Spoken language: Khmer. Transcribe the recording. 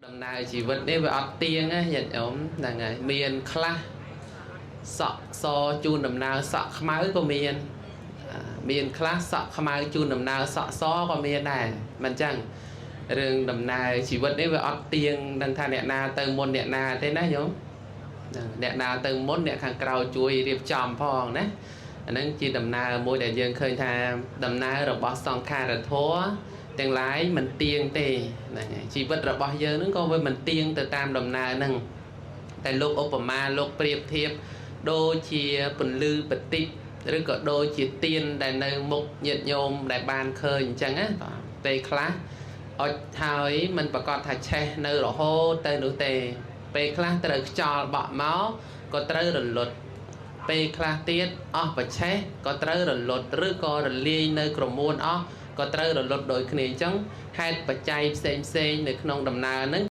ដំណើរជីវិតនេះវាអត់ទៀងណាញាតិញោមហ្នឹងហើយមានខ្លះសក់សជូនដំណើរសក់ខ្មៅក៏មានមានខ្លះសក់ខ្មៅជូនដំណើរសក់សក៏មានដែរមិនចឹងរឿងដំណើរជីវិតនេះវាអត់ទៀងដឹងថាអ្នកណាទៅមុនអ្នកណាទេណាញោមអ្នកណាទៅមុនអ្នកខាងក្រោយជួយរៀបចំផងណាអាហ្នឹងជាដំណើរមួយដែលយើងឃើញថាដំណើររបស់សង្ខារធម៌ទាំងឡាយមិនទៀងទេហ្នឹងហើយជីវិតរបស់យើងហ្នឹងក៏វាមិនទៀងទៅតាមដំណើរហ្នឹងតែលោកឧបមាលោកប្រៀបធៀបដូចជាពន្លឺបតិឬក៏ដូចជាទៀនដែលនៅមុខញាតិញោមដែលបានឃើញអញ្ចឹងណាបាទពេលខ្លះអុចហើយមិនប្រកាសថាឆេះនៅរហូតទៅនោះទេពេលខ្លះត្រូវខ្យល់បក់មកក៏ត្រូវរលត់ពេលខ្លះទៀតអស់ប្រឆេះក៏ត្រូវរលត់ឬក៏រលាយនៅក្រមួនអស់ក៏ត្រូវរលត់ដូចគ្នាអញ្ចឹងហេតុបច្ច័យផ្សេងផ្សេងនៅក្នុងដំណើរហ្នឹង។